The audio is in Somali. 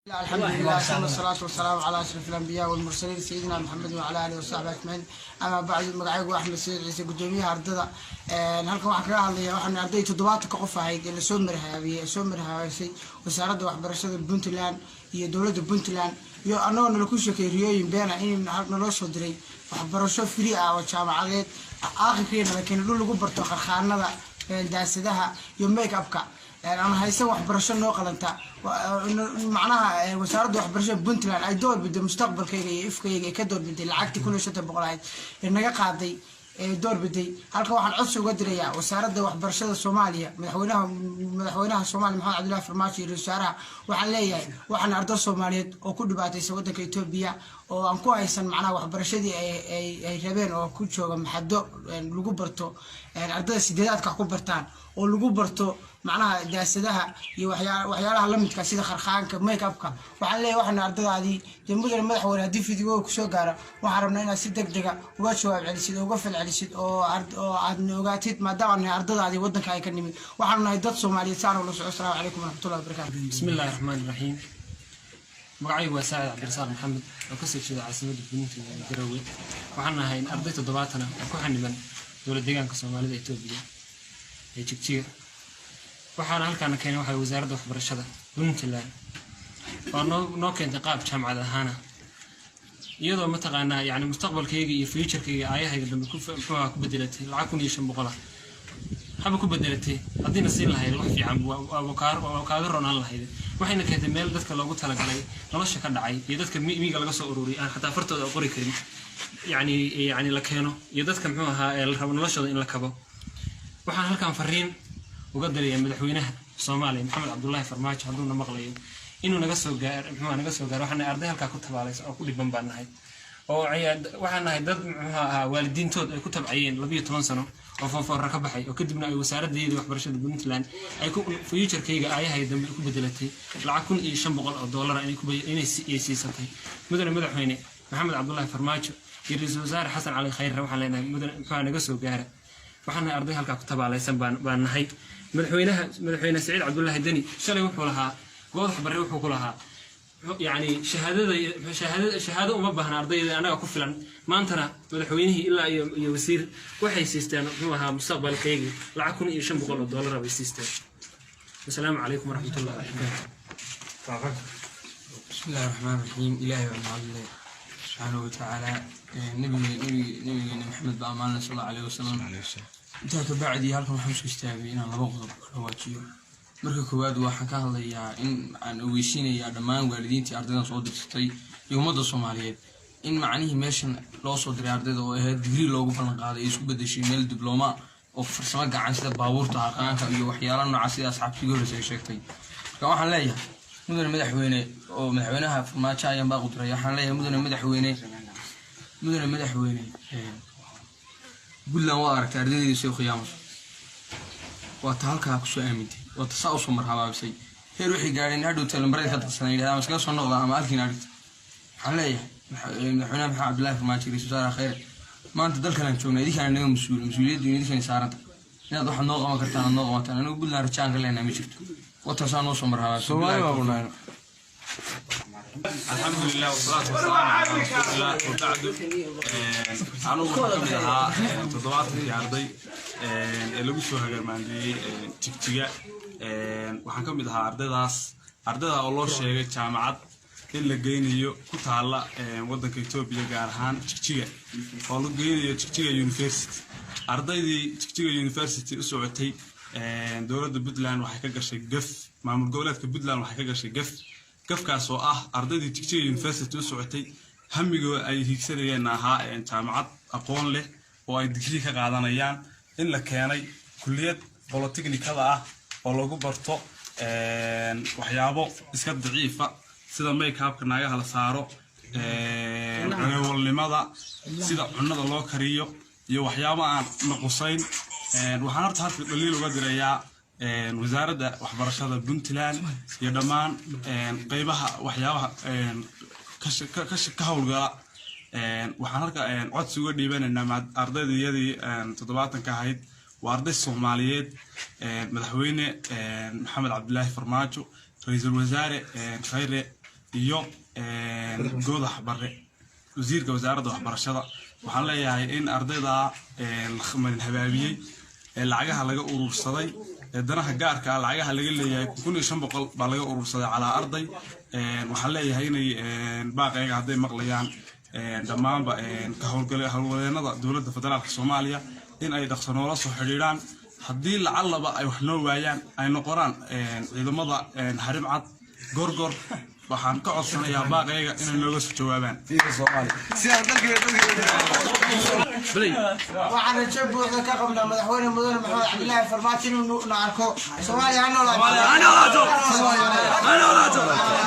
الحمد لله، ثم الصلاة والسلام على أشرف الأنبياء والمرسلين، سيدنا محمد وعلى آله وصحبه أجمعين، أما بعد، magacaygu Axmed Sayid Ciise, gudoomiyaha ardada. Halkan waxaan kaga hadlaya, waxaan arday 70-ka qof ahayd ee lasoo marhaabiyey, ee soo marhaabisay Wasaaradda Waxbarashada Puntland iyo dowladda Puntland, iyo annagoo nala ku sheekay riyooyin beena in naloo soo diray waxbarasho free ah oo jaamacadeed. Aakhirkiina la keenay dhul lagu barto qarkhaanada, daasadaha iyo make upka, aan haysan waxbarasho noo qalanta. Macnaha, Wasaaradda Waxbarashada Puntland ay doorbiday mustaqbalkayga iyo ifkayga, ay ka doorbiday lacagtii 1500 ahayd ee naga qaaday ee doorbiday. Halkan waxaan codsi uga dirayaa Wasaaradda Waxbarashada Soomaaliya, madaxweynaha Soomaaliya Maxamed Cabdillahi Farmaajo iyo ra-isul wasaaraha. Waxaan leeyahay, waxaan ardo Soomaaliyeed oo ku dhibaataysan waddanka Etoobiya oo aan ku haysan macnaha waxbarashadii ay rabeen, oo ku jooga maxado lagu barto ardada sideedaadka wax ku bartaan, oo lagu barto macnaha daasadaha iyo waxyaalaha lamidka sida kharkhaanka, make upka. Waxaan leeyahay, waxaana ardadaadii dee, mudane madaxweyne, haddii video kusoo gaaro, waxaan rabnaa inaad si deg dega uga jawaab celisid oo uga fal celisid oo aadna ogaatid, maadaama nahay ardadaadii waddanka ay ka nimid. Waxaanu nahay dad Soomaaliyeed, saana ula soco. Asalaamu calaykum waraxmatullahi wabarakatu. بسم الله الرحمن الرحيم. Magacaygu waa Saacid Cabdirasaaq Maxamed oo kasoo jeeda caasimadda Puntland ee Garowe. Waxaan nahay arday 70 ah oo ku xaniban dowlad deegaanka Soomaalida Etoobiya ee Jigjiga. Waxaana halkaana keenay waxay Wasaaradda Waxbarashada Puntland oo noo keentay qaab jaamacad ahaana, iyadoo mataqaanaa yani mustaqbalkayga iyo futurekayga, aayahayga dambe ku muxuu ahaa ku bedelatay lacag 1500 ah. Haba ku bedelatay, haddiina siin lahayd wax fiican waa kaaga ronaan lahayd. Waxayna keentay meel dadka loogu talagalay nolosha ka dhacay iyo dadka miyiga laga soo ururiyay, aan xataa fartooda qori karin, yani la keeno, iyo dadka muxuu ahaa ee la rabo noloshooda in la kabo. Waxaan halkan fariin uga dirayaa madaxweynaha Soomaaliya Maxamed Cabdullaahi Farmaajo, hadduuna maqlayo, inuu naga soo gaar, muxuu naga soo gaaro. Waxaan nahay arday halkaa ku tabaalaysa oo ku dhiban baan nahay, oo waxaan nahay dad muxuu ahaa waalidiintood ay ku tabcayeen 12 sano oo form four ka baxay, oo kadibna ay wasaaraddeedii waxbarashada Puntland ay ku futurekayga, aayahay dambe ku bedelatay lacag 1500 oo dollar inay siisatay. Mudane madaxweyne Maxamed Cabdullaahi Farmaajo iyo ra-iisul wasaare Xasan Cali Khayre, waxaan leenahay, mudane, muxuu naga soo gaara. Waxaan nahay arday halkaa ku tabaalaysan baan nahay. Madaxweyne Saciid Cabdullaahi Deni shalay wuxuu lahaa, Goodax Barre wuxuu ku lahaa, yani shahaadada shahaadada shahaado uma baahna ardayda, anaga ku filan. Maantana madaxweynihii ilaa iyo wasiir waxay siisteen muxuu ahaa mustaqbalkaygii lacag 1500 oo dollara bay siisteen. Wasalaamu calaykum waraxmatullahi wabarakaatu. بسم الله الرحمن الرحيم. إلهي baa سبحانه وتعالى, nabigeena Maxamed baa amaanle, sal Allahu alayhi wasalam. Intaa ka bacdi, halkan waxaan usoo istaagay inaan laba qodob ka dhawaajiyo. Marka koowaad, waxaan ka hadlayaa in aan ogeysiinayaa dhammaan waalidiintii ardaydan soo dirsatay iyo ummadda Soomaaliyeed in macnihii meeshan loo soo diray ardayda oo ahayd digrii loogu ballan qaaday ay isku bedeshay meel diblooma oo farsamo gacan, sida baabuurta, harqaanka iyo waxyaala nooca, sida asxaabtii horeysa ay sheegtay. Marka waxaan leeyahay, mudane madaxweyne, oo madaxweynaha Farmaajo ayaan baaqu diray, waxaan leeyahay, mudane madaxweyne, mudane madaxweyne, Puntland waa aragtay ardaydeedu say u khiyaamayso. Waa ta halkaa kusoo aamintay, waa ta saa usoo marhabaabisay, heer waxay gaadheen hadhow talambareed ka darsan yidhahda ama iskaga soo noqda ama halkiina dhigta. Waxaan leeyahay, madaxweynaha Maxamed Cabdullaahi Farmaajo, ra-isul wasaare Khayre, maanta dalkan aan joogna idinkaana naga mas-uul, mas-uuliyaddu idinkan saaranta. Inaad waxaad noo qaban kartaan aad noo qabataan. Anigu Puntland rajaan ka leenahay ma jirto, wataasaa noo soo marhabaabisay. الحمد لله والصلاة والسلام على رسول الله وبعد. Anigu waxaan ka mid ahaa 70-kii arday ee lagu soo hagarmaandeeyey Jigjiga. Waxaan ka mid ahaa ardaydaas, ardayda oo loo sheegay jaamacad in la geynayo ku taalla waddanka Etoobiya, gaar ahaan Jigjiga, oo la geynayo Jigjiga University. Ardaydii Jigjiga University u socotay, dowladda Puntland waxay ka gashay gaf, maamul goboleedka Puntland waxay ka gashay gaf, gafkaas oo ah ardaydii Jigjiga University u socotay, hamigoo ay hiigsanayeenna ahaa jaamacad aqoon leh oo ay digrii ka qaadanayaan, in la keenay kulliyad bolotechnicada ah oo lagu barto waxyaabo iska daciifa, sida make-upka naagaha la saaro, darawalnimada, sida cunnada loo kariyo iyo waxyaabo aan naqusayn. Waxaan horta halka dhaliil uga dirayaa Wasaaradda Waxbarashada Puntland iyo dhammaan qeybaha waxyaabaha ka howlgala. Waxaan halka codsi uga dhiibanaynaa ardayda iyadii 70-ka ahayd, waa arday Soomaaliyeed, madaxweyne Maxamed Cabdilaahi Farmaajo, ra-iisul wasaare Khayre. iyo Goodax Barre, wasiirka wasaaradda waxbarashada. Waxaan leeyahay in ardayda la marin habaabiyey ee lacagaha laga urursaday ee danaha gaarka ah lacagaha laga leeyahay, 1500 baa laga urursaday calaa arday. Waxaan leeyahay inay baaqayga hadday maqlayaan dhammaanba ka howlgale howlwadeenada dowladda federaalka Soomaaliya in ay dhaqso noola soo xidhiidhaan. Haddii lacallaba ay wax noo waayaan, ay noqonaan ciidamada Harim Cad, Gorgor, waxaan ka codsanayaa baaqayga inay nooga soo jawaabaan. Waxaan rajo buuxda ka qabnaa madaxweyne mudane Maxamed Cabdilaahi Farmaajo inuu na arko. Soomaaliya ha noolaato.